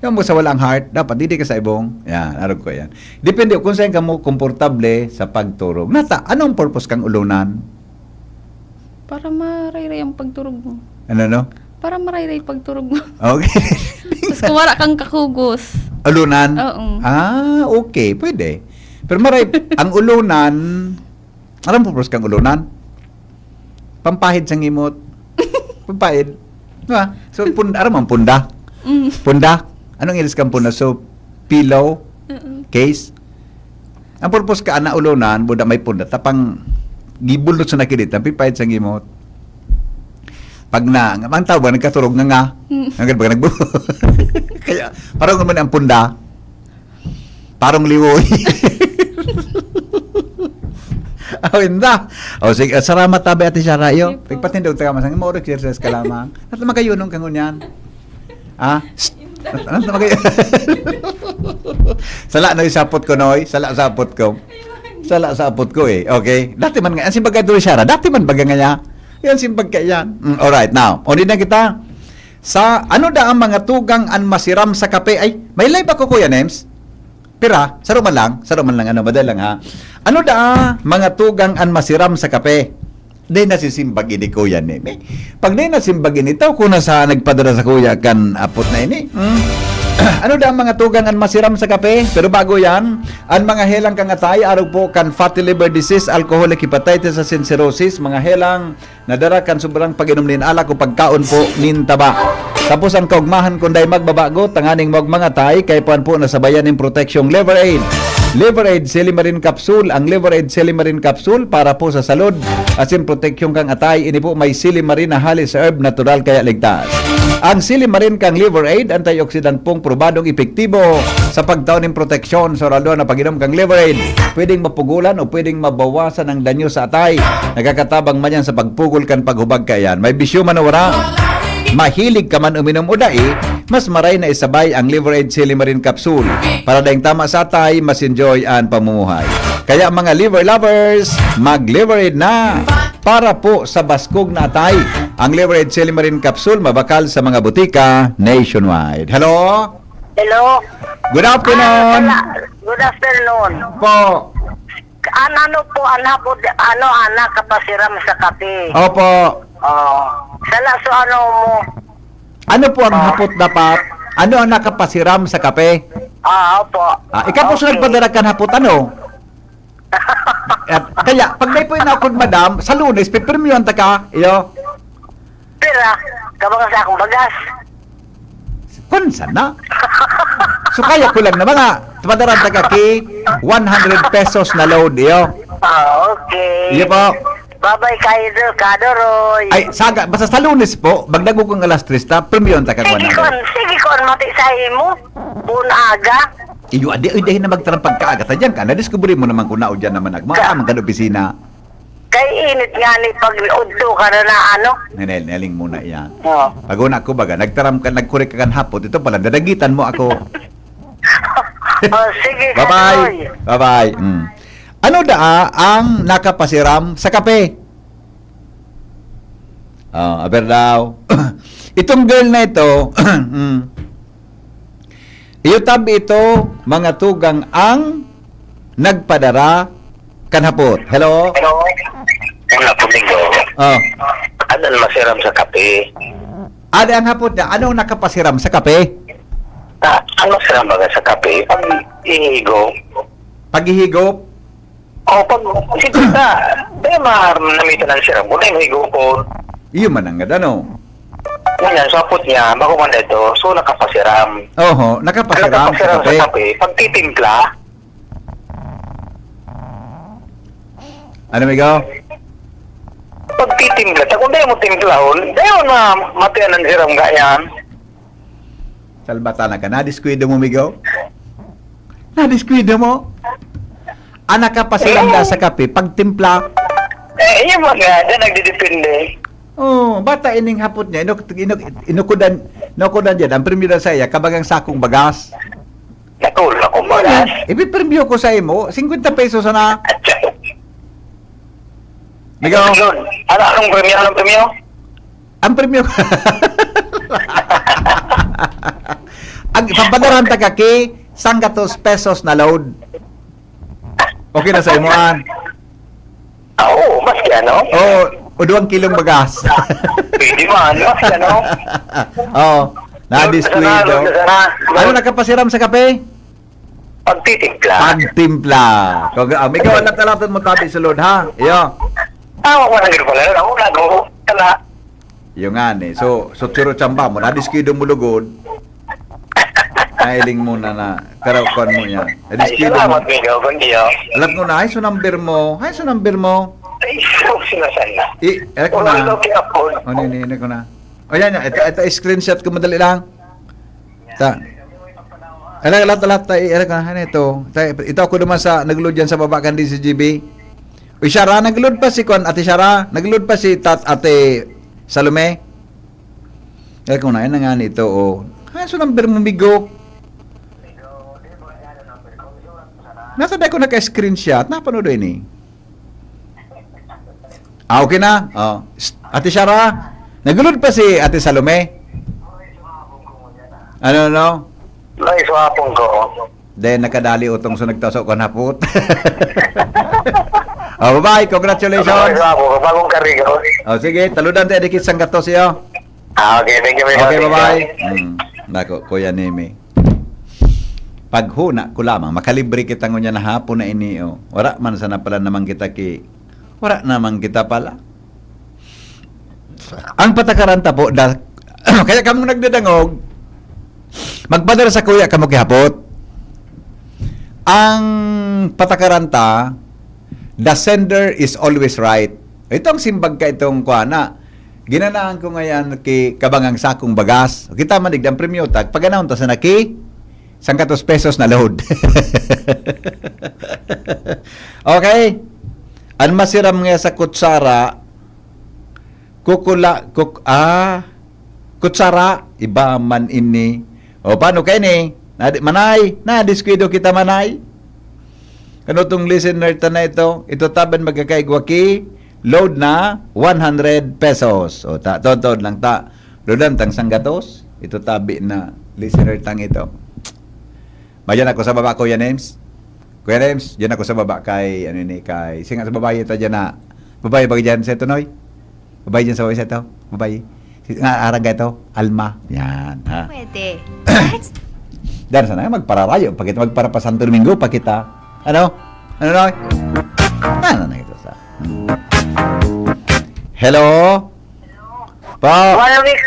yung mo sa walang heart, dapat didi ka sa ibong. Yan, arog ko yan. Depende kung saan ka mo komportable sa pagturog. Nata, anong purpose kang ulunan? Para marayray ang pagturog mo. Ano, no? Para marayray pagturog mo. Okay. Tapos kung wala kang kakugos. Ulunan? Oo. Ah, okay. Pwede. Pero maray, ang ulunan, alam mo purpose kang ulunan? Pampahid sa ngimot. Pampahid. Diba? So, punda, aram mo ang punda? Mm. Punda? Anong ilis kang punda? So, pillow, Oo. case. Ang purpose ka, ana ulunan, buda may punda. Tapang gibulot sa nakidit, ang pipahid sa ngimot. Pag na, ang tao ba, nagkaturog nga nga. Mm. Ang ba, nagbu-, kaya, parang naman ang punda. Parang liwoy. Oh, inda. O, sige, salamat tabi, Ate Sara, iyo. Sige po. Pagpatindog taga masang, mo exercise ka lamang. At magayunong ka ngunyan. Ha? Ano na magay-, sala na yung sapot ko, Noy. Sala sapot ko. Sala sapot ko eh. Okay? Dati man nga, ang simbag kay Doy Sara, dati man baga nga niya. Yan, simbag ka yan. Mm, alright, now, ulit na kita. Sa, ano da ang mga tugang an masiram sa kape? Ay, may live ako, Kuya Nems? Pira, saro man lang, saro man lang, ano, madali lang, ha. Ano da, mga tugang an masiram sa kape? Di nasisimbag ini, Kuya Neme. Pag di nasimbag ini, tao ko na sa nagpadara sa kuya kan apot na ini. Hmm? Ano da ang mga tugang an masiram sa kape? Pero bago yan, ang mga helang kangatay, arog po kan fatty liver disease, alcoholic hepatitis, asin cirrhosis, mga helang nadara kan sobrang pag-inom nin alak o pagkaon po nin taba. Tapos ang kaugmahan kun dai magbabago, tanganing magmangatay, kay puan po nasabayan nin proteksyong Liver Aid. Liver Aid Silimarin Capsule. Ang Liver Aid Silimarin Capsule para po sa salud asin proteksyon kang atay. Ini po may silimarin na halis herb, natural kaya ligtas. Ang silimarin kang Liver Aid, antioxidant pong probadong epektibo sa pagtao nin proteksyon sa oralduan na pag-inom kang Liver Aid. Pwedeng mapugulan o pwedeng mabawasan ang danyo sa atay. Nakakatabang man yan sa pagpugol kan paghubag kaiyan. May bisyo man o wala, mahilig ka man uminom o dai, mas maray na isabay ang Liver Aid Silimarin Capsule. Para daing tama sa atay, mas enjoy ang pamumuhay. Kaya mga liver lovers, mag-Liver Aid na! Para po sa baskog na atay, ang Liver Aid Silimarin Capsule mabakal sa mga butika nationwide. Hello? Hello? Good afternoon. Ah, sala-, good afternoon. Po. An ano po, an hapot, ano, an nakapasiram sa kape? Opo. Oh. Sala so ano mo? Ano po ang hapot dapat? Ano ang nakapasiram sa kape? Ah, opo. Ah, ikaw po sa Okay. nagpadara kan hapot, ano? At, kaya, pag may po inakod, madam, sa Lunes, pipirmiyon ta ka, iyo. Pira, kabang sa akong bagas. Kun sana? So, kaya ko lang na mga, padaran ta ka ki one hundred pesos na load, iyo. Ah, okay. Iyo po. Babay ka, Idol Kadoroy. Ay, saga, basta sa Lunes po, magdago kong alas tres ta, pirmiyon ta ka Sige one kon, hundred. Sige kon, mati sa imo. Pun aga. Iyo, adi, ay, dahil na magtarang pagkaaga, ta dyan ka, nadiskubre mo naman kung nao dyan naman, nagmakaamang ka na opisina. Kay init nga ni pag udto ka na na ano. Nenel, neling muna yan. Oh. Pag una ko baga, nagtaram ka, nagkurik ka kan hapot, ito pala, dadagitan mo ako. Oh, sige, Bye-bye. Kadoroy. Bye-bye. Mm. Ano daa ang nakapasiram sa kape? Oh, aber daw. Itong girl na ito, mm, iyo tabi ito, mga tugang ang nagpadara kan hapot. Hello? Hello? Wala po, Migo. Oh. Ano ang masiram sa kape? Ada ang hapot niya, anong nakapasiram sa kape? Ah, ano siram baga sa kape? Pag ihigo. Paghihigop? O pag, sige ka, kaya ma, namitan ang siram. Kung tayo higo ko, Iyo man ang ano. Yan, so hapot niya, bako man ito, so nakapasiram. Oho, nakapasiram sa kape. Ang nakapasiram sa kape, pagtitimpla. Ano, migo? Pagtitimpla, ta kung di mo timplahon, dayon na matian ang siram ganyan. Salbatana ka, nadiskuido mo, migo? Nadiskuido mo? Ang nakapasiram da sa kape, pagtimpla. Eh, yung mga, dyan nagdidepende. Oh, bata ining hapot niya, inuk-, inuk-, inukudan, inukudan dyan, ang premyo na sa iya, kabagang sakong bagas. Natulog akong bagas. Ipipremyo ko sa imo, singkwenta pesos sana. Migo. Ano, anong premyo? Anong premyo? Ang premyo. Ang papadarahan ta ka ki, sanggatos pesos na load. Okay na sa imo, an? Ah, oo, maski ano. Oo, o duwang kilong bagas. Pwede man, maski ano. Oo, nadiskuido. Load na sana, load na sana. Ano nakapasiram sa kape? Pagtitimpla. Pagtimpla. Kung, ah, may gawan na talaton mo tabi sa load, ha? Iyo. Ah, wala nga pala. Ako na, go. Tala. Yung nga ni. So, so churo chamba mo, nadiskuido mo lugod. Nailing mo na na, karaw-, kuwan mo niya. Ay, nadiskuido mo. Salamat, Migo. Buen dia. Alam ko na, ay, so number mo. Ay, so number mo. Ay, so sinasan na. I, alam ko na. Wala daw kinapon. O, ni, ni, ni ko na. O, yan, yan. Ito, ito, screenshot ko, madali lang. Ta. Ala, ala, ala, ta, eh, ala ka, ano ito? Ta, ito ako naman sa, nagload yan sa baba kan D C G B. Uy, Shara, nagload pa si Kwan, Ate Shara, nagload pa si Tat-, Ate Salome. Ay, kung na, yan na nga nito, oh. Ah, so number mo, migo. Nasa dahil ko naka-screenshot, napanood ini. Ah, okay na? Oh. Ate Shara, nagload pa si Ate Salome? Ano, no? Ay, swapong ko. Then, nakadali utong so nagtaso ko hapot. Oh, bye-bye. Congratulations. Ay, swapong ko. Bagong karigo. Oh, sige, taludan tayo dikit sang gatos iyo. Ah, okay. Thank you, Migo. Okay, bye-bye. Hmm. Nako, Kuya Nemi. Paghuna ko lamang, makalibre kita ngunyan na hapon na ini, oh. Wala man sana pala naman kita ki-, wala naman kita pala. Ang patakaran ta po, da-, kaya kamong nagdadangog, magpadara sa kuya kamo kihapot. Ang patakaran ta, the sender is always right. Itong simbag ka itong kuha na, ginanahan ko ngayon ki kabangang sakong bagas. Kita man, digdang premyo, tag, paganahon ta sa naki, sangkatos pesos na load. Okay? An masiram nga sa kutsara, kukula, kuk-, ah, kutsara, iba man ini. O, paano kaini? Nadi-, Manay, nadiskuido kita, Manay. Kano tong listener ta na ito? Ito taban magkakaigwa ki, load na one hundred pesos. O, ta, tontod lang ta. Loadan tang sanggatos. Ito tabi na listener tang ito. Mayan ako sa baba, Kuya Nems. Kuya Nems, diyan ako sa baba kay, ano ni, kay, singa sa babae ito diyan na, babae ba diyan sa ito, Noy? Babae diyan sa babae sa ito? Babae. Si, nga, arang ka ito? Alma. Yan, ha? Pwede. Diyan sana, magpararayo. Pakita, magpara pa Santo Domingo, pakita. Ano? Ano, Noy? Ano na ito sa? Hello? Po. One week,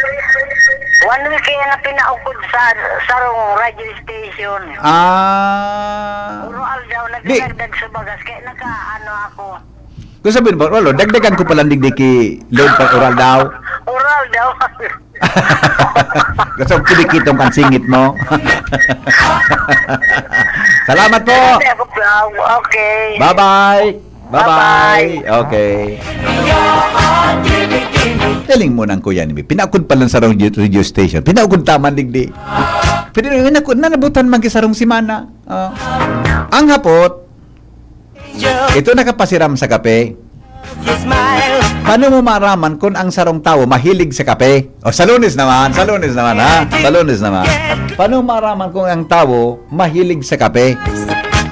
one week kaya na pinaukod sa sarong radio station. Ah. Puro aldaw, di, nagdagdag sa bagas, kaya naka, ano ako. Kung sabihin mo, wala, dagdagan ko palang digdi ki load pa oral daw. Oral daw. Gusto ko kinikitong kan singit mo. Salamat po. Hindi ako proud. Okay. Bye-bye. Bye-bye. Bye-bye. Okay. Galing mo nang kuya ni. Pinaukod pa lang sa radio, radio station. Pinaukod taman digdi. Pero yun ako, nanabutan man ki sarong simana. Oh. Ang hapot, ito nakapasiram sa kape. Paano mo maaraman kung ang sarong tawo mahilig sa kape? O, sa Lunes naman, sa Lunes naman, ha? Sa Lunes naman. Paano mo maaraman kung ang tawo mahilig sa kape?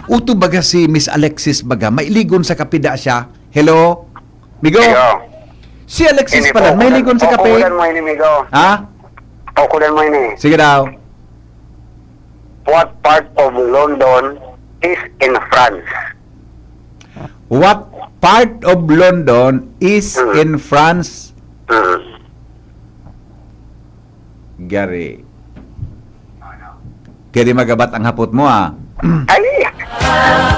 Uto baga si Miss Alexis baga, mailigon sa kape da siya. Hello? Migo? Migo. Si Alexis pala, mailigon sa kape. Paukulan mo ini, Migo. Ha? Paukulan mo ini. Sige daw. What part of London is in France? What part of London is, mm, in France? Mm. Gary. Kaya di magabat ang hapot mo, ah. Ay!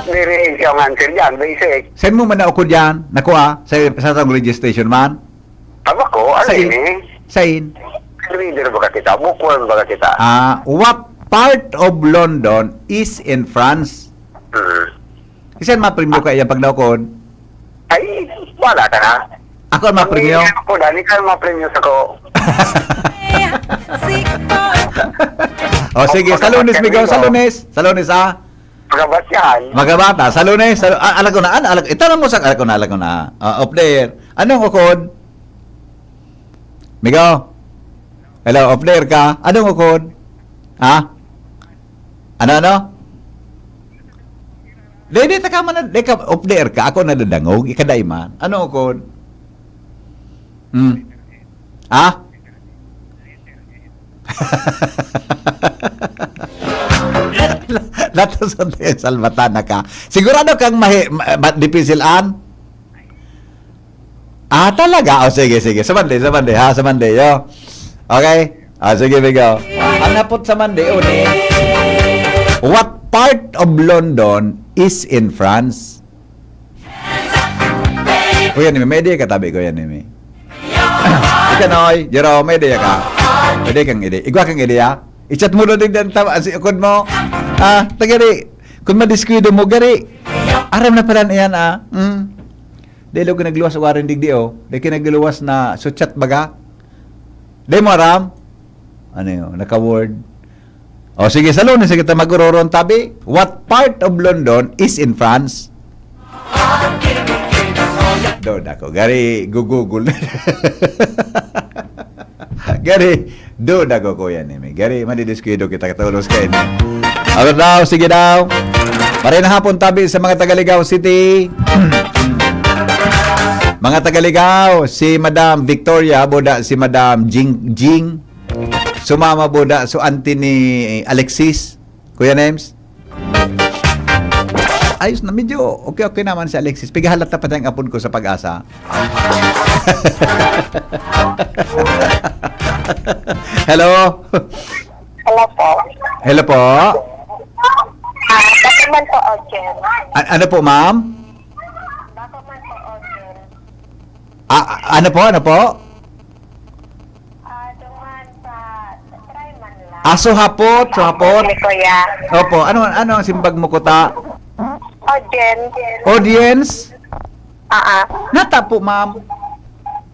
Diri siya ang answer dyan, basic. Send mo man na ako dyan. Naku, ah. Sa, sa, sa registration man. Tama ko, ano Sain? Ini? Sain? Reader ba ka kita? Bookworm ba ka kita? Ah, what part of London is in France? Hmm. Kasi ang mga premyo kaya pag naukod. Ay, wala ka na. Ako ang mga premyo. Ako, dali ka ang mga premyo sa ko. O sige, sa Lunes, Migo, sa Lunes. Sa Lunes, ah. Magabat yan. Magabata, sa Lunes. Sa, ah, alam ko na, ano, alam, itanong mo sa, alam ko na, alam ko na. Ah, off the air. Anong ukod? Migo? Hello, off the air ka? Anong ukod? Ha? Ano, ano? Di, di, taka man na, di ka, off the air ka, ako nadadangog, ikadaiman. Ano, ukod? Hmm. Ha? Latos ang salbatana ka. Sigurado kang mahi, ma, ma, dipisil an? Ah, talaga? O, sige, sige. Sa Monday, sa Monday, ha? Sa Monday, yo. Okay? Ah, sige, Migo. Ang napot sa Monday, uni. What part of London is in France? Kuya Nimi, may idea ka tabi, Kuya Nimi? Ika, Noy, Jerome, may idea ka? Pwede kang idea. Igwa kang idea? I-chat mo doon din ang tawa, si ukod mo. Ah, tagari, kung madiskuido mo, gari. Aram na pala na yan, ah. Hmm. Dahil ako nagluwas, warin digdi, oh. Dahil ka nagluwas na suchat baga. Dahil mo aram? Ano yun? Naka-word. O sige, sa Lunes, kita mag-uroron tabi. What part of London is in France? Doon ako. Gari, gugugol na. Gari, doon ako, Kuya Nimi. Gari, madidiskuido kita katolos kayo. Ako daw, sige daw. Maray na hapon tabi sa mga taga Ligao City. Mga taga Ligao, si Madam Victoria, boda si Madam Jing, Jing. Sumama, boda, so auntie ni Alexis. Kuya Nems? Ayos na, medyo okay-okay naman si Alexis. Pigahalat na pati ang apod ko sa Pag-asa. Hello? Hello po. Hello po? Ah, bako man po, Ojen. A-, ano po, ma'am? Bako man po, Ojen. Ah, a-, ano po? Ano po? Ah, duman sa, sa try man lang. Ah, suhapot, suhapot. Ni Kuya. Opo, ano, ano ang simbag mo kuta? Audience. Audience? Ah, ah. Nata po, ma'am.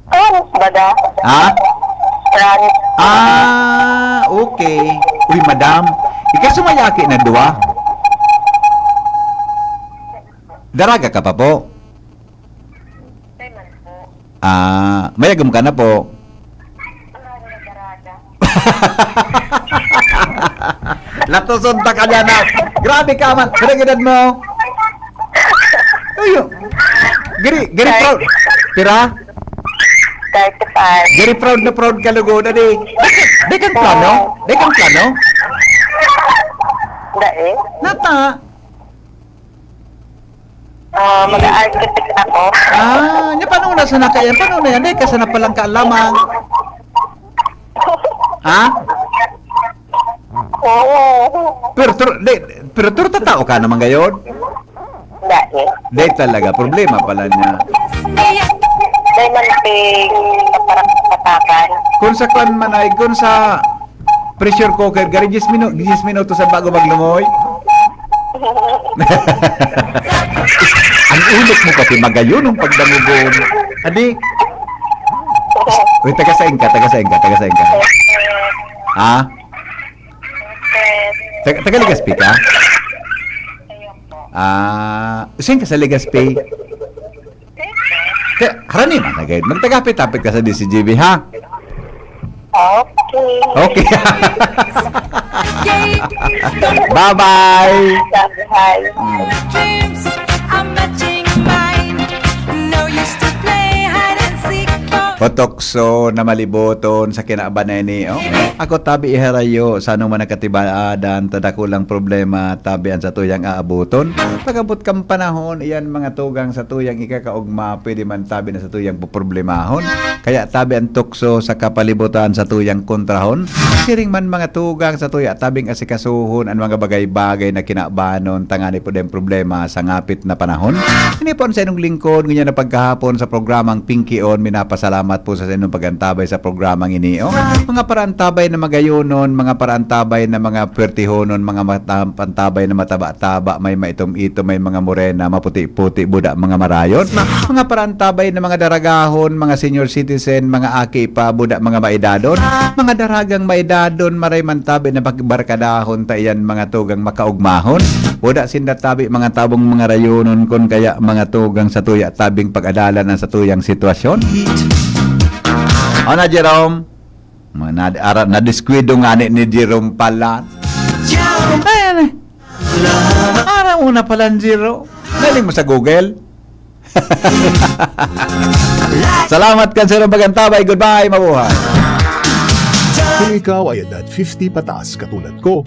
Friends, baga. Ha? Friends. Ah, okay. Uy, madam. Ika sumayaki na duwa. Daraga ka pa po? Di man po. Ah, mayagom ka na po. Ang dami nagdaraga. Latoson ta ka dyan, ah. Grabe ka man. Ano edad mo? Uy, gari, gari proud. Pira? Thirty-five. Gari proud na proud ka, lugod. Adi, di kang plano? Di kang plano? Dai. Nata. Ah, mag-architect ako. Ah, nya, paano na sana kaya? Paano na yan? Di ka sana palang kaalamang. Ha? Oo. Pero tur-, di, pero tur-, tatao ka naman ngayon? Dai. Di talaga. Problema pala niya. Dai man pig kaparak-patakan. Kung sa kwan man ay, kung sa pressure cooker, gari diyes minu-, diyes minutos ang bago maglumoy. Ang ulo mo pati magayon ang pagdangugon. Adi? Uy, taga saan ka? Taga saan ka? Taga saan ka? Ha? Taga, taga Legazpi ka? Ah, saan ka sa Legazpi? Kaya, harani man, agad. Magtagapit-tapit ka sa D C G B, ha? Okay. Okay. Bye-bye. Bye-bye. Mm. Dreams are matching mine. No use to play hide and seek for O tukso na maliboton sa kinaban na ini, oh. Ako tabi iharayo sa anoman na katibaadan ta dakulang problema tabi an satuyang aaboton. Pag-abot kan panahon, iyan mga tugang satuyang ikakaogma, pwede man tabi na satuyang poproblemahon. Kaya tabi an tukso sa kapalibutan satuyang kontrahon. Siring man mga tugang satuya tabing asikasuhon an mga bagay-bagay na kinabanon tangani po din problema sa ngapit na panahon. Ini po ang sa inong lingkod, ngunyan na pagkahapon sa programang Pinkion, minapasalamat po sa inong pag-antabay sa programang ini, oh. Mga paraantabay na magayonon, mga paraantabay na mga puwertihonon, mga mata-, pantabay na mataba-taba, may maitom-itom, may mga morena, maputi-puti, buda, mga marayon. Mga paraantabay na mga daragahon, mga senior citizen, mga aki pa, buda, mga maedadon. Mga daragang maedadon, maray man tabi na pagbarkadahon ta iyan mga tugang makaogmahon. Buda sinda tabi mga tabong mga rayonon, kun kaya mga tugang satuya tabing pag-adalan ang satuyang sitwasyon. O na, Jerome? Mga nad-, ara, nadiskwidong ngani ni Jerome pala. Ayan eh. Ara mo na pala, Jerome. Galing mo sa Google. Salamat kan sarong pag-antabay. Goodbye, mabuhay. Kung ikaw ay edad fifty pataas katulad ko,